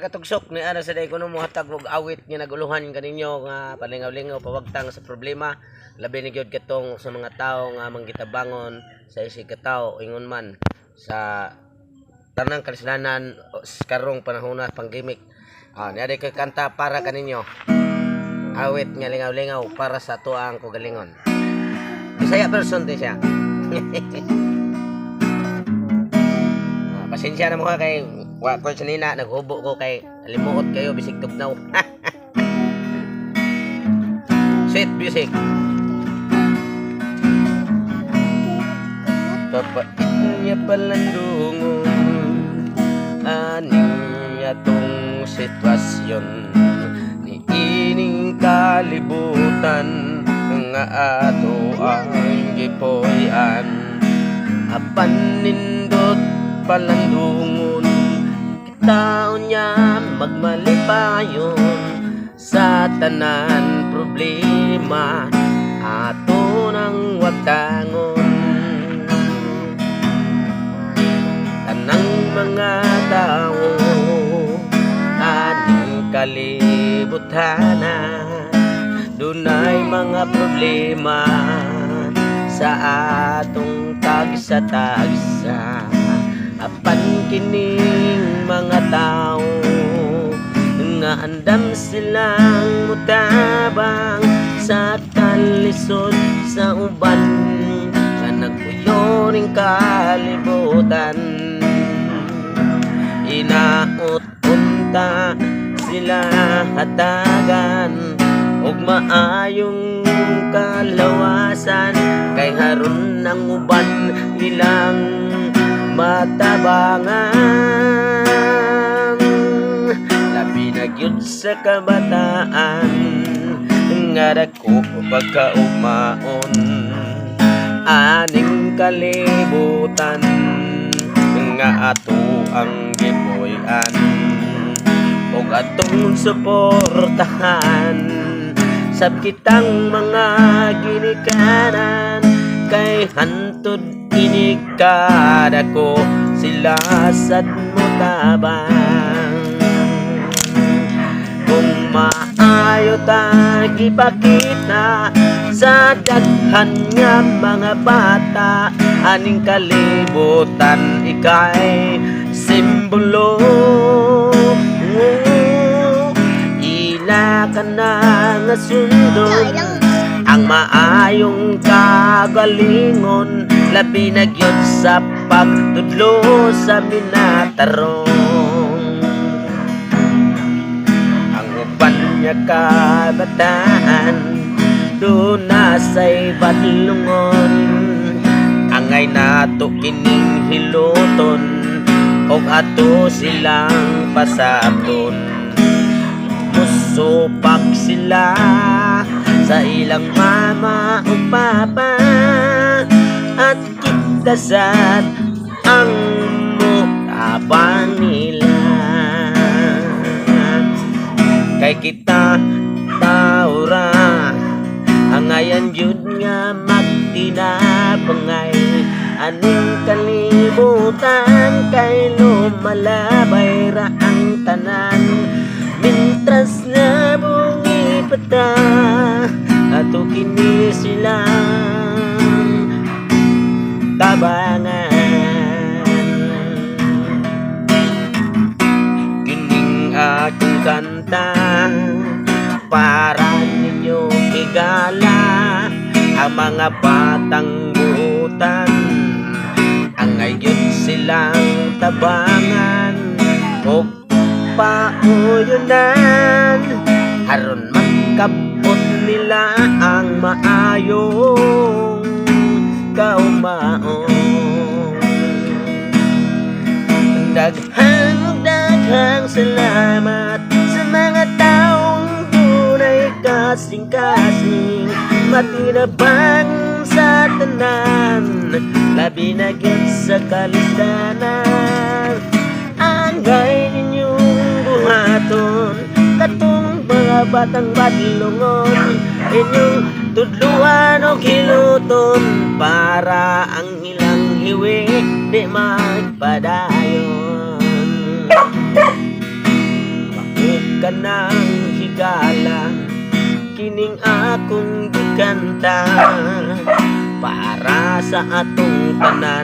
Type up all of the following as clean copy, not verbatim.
katugsok ni ana sa day kuno mohatag og awit nga naguluhan kaninyo nga palingaw-lingaw, pawagtang sa problema, labi ni gyud katong sa mga tawo nga manggitabangon sa isig katawo ingon man sa tanang kalisdanan karong panahona, pandemic. Ah, niari kay kanta para kaninyo. Awit nga lingaw-lingaw para sa tuang kaugalingon. Bisaya version din siya. Ah, pasensya na mo ha kay wa ko sanina, naghubo ko kay limuot kayo bisig tugnaw. Sweet music. Papait niya palandungon aning atong sitwasyon ni ining kalibutan nga ato ang gipuy-an. Apan nindot palandungon kita unya, magmalipayon sa tanan problema, ato nang wagtangon. Tanang mga tao aning kalibutana dunay mga problema sa atong tagsa-tagsa. Apan kining mga tao nga andam silang mutabang sa kalisod sa uban nga nagpuyo ning kalibutan, inaot unta sila hatagan og maayong kalawasan kay haron ang uban nilang matabangan, labi na gyud sa kabataan nga dako pagkaumaon aning kalibutan nga ato ang gipuy-an ug atong suportahan sab kitang mga ginikanan kay hantod inig kadako sila sad motabang. Kung maayo ta gipakita sa daghan nga mga bata aning kalibutan, ikay simbolo. Ila ka na nga sundon ang maayong kagalingon, labi na gyud sa pagtudlo sa minatarong. Ang uban niya kabataan duna say badlungon, angay nato kining hiluton og ato silang pasabton. Musupak sila sa ilang mama o papa at kita sad ang mutabang nila kay kita taura angayan yun nga magtinabangay aning kalibutan kay lumalabay ra ang tanan. Mintras na bungi pa ta, ato kini silang tabangan. Kining akong kanta para ninyo higala ang mga batang buutan, angay gyud silang tabangan og pauyunan aron magkabot nila ang maayong kaumaon. Daghang daghang salamat sa mga taong dunay kasing-kasing matinabang sa tanan, labi na gyud sa kalisdanan. Angay ninyong buhaton katong mga batang badlungon, inyong tudluan og hiluton para ang ilang hiwi di magpadayon. Akong gikanta para sa atong tanan,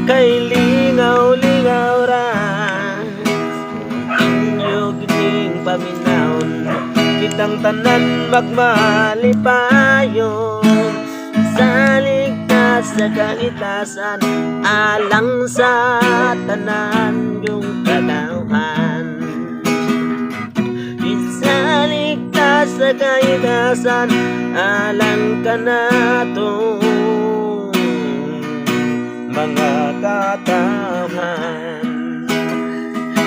kay lingaw-lingaw ra kung inyo gining paminawon, kitang tanan magmalipayon. Salig ta sa kahitasan alang sa tanan yung katawhan. Isalig ta sa kahitasan alang kanato, mga katawhan,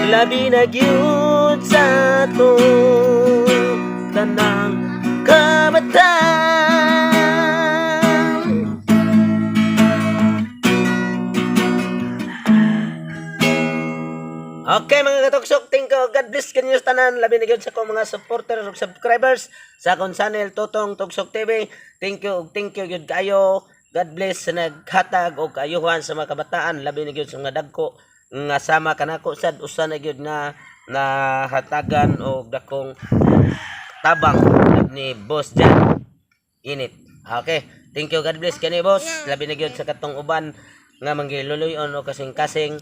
labi na gyud sa atong tanang kabataan. Okay, mga katugsok, thank you. God bless kanyo sa tanan. Labi na gyud sa akong mga supporters ug subscribers sa akong channel Totong Tugsok TV. Thank you ug thank you gyud kayo. God bless sa naghatag og kaayuhan sa mga kabataan, labi na gyud sa mga dagko nga sama kanako sad, usa na gyud nga nahatagan og dakong tabang ni Boss Jan Init. Okay. Thank you. God bless kani, boss. Labi na gyud sa katong uban nga manggiluluyon o kasing-kasing.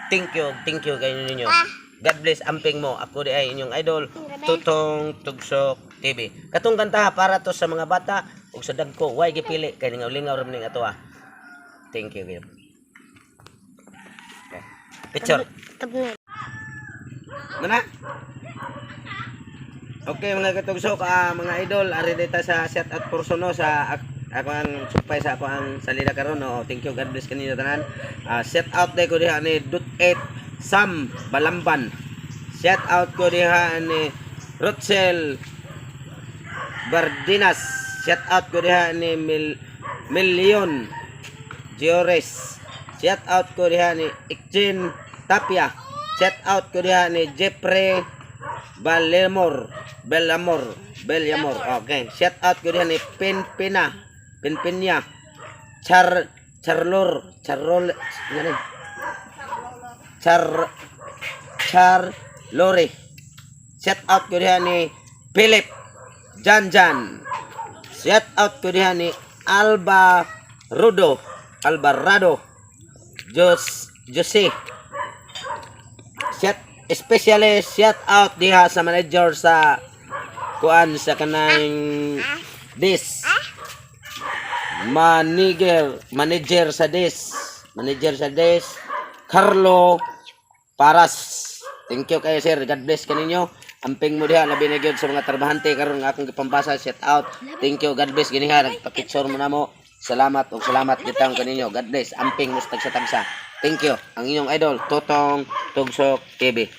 Thank you. Thank you kayo ninyo. God bless, amping mo. Ako di ay inyong idol, Tutong Tugsok TV. Katong kanta para to sa mga bata ug sa dagko. Way gipili kay lingaw-lingaw ra man ning ato ah. Thank you. Okay. Picture. Thumbnail. Mana? Okay, mga katugsok, mga idol, ari dita sa shout out person, no, sa ako ang supay sa ako ang salida karon, no. Thank you, God bless kanino tanan. Shout out day ko diha ni Dut 8 Sam Balamban. Shout out ko diha ni Rotzel Bardinas. Shout out ko diha ni Million Giores. Shout out ko diha ni Ikjin Tapia. Shout out ko diha ni Jeffrey Balemor, Bellamor, Bellamor. Okay. Shout out ko diha ni Pinpina, Pinpinya. Char Charlor, Charol, ano? Char Char Lore. Shout out ko diha ni Philip Jan Jan. Shout out ko diha ni Alba Rudo, Alvarado, Jos Jose. Shout especially shout out diha sa manager sa kuan sa kanang this manager manager sa this manager sa this Carlo Paras. Thank you kayo, sir. God bless kaninyo. Amping mo diha, labi na gyud sa mga trabahante karon nga akong gipambasa, shout out. Thank you. God bless ganiha nagpa-picture mo namo. Salamat ug salamat gitang kaninyo. God bless. Amping mo sa tagsa-tagsa. Thank you. Ang inyong idol, Totong Tugsok TV.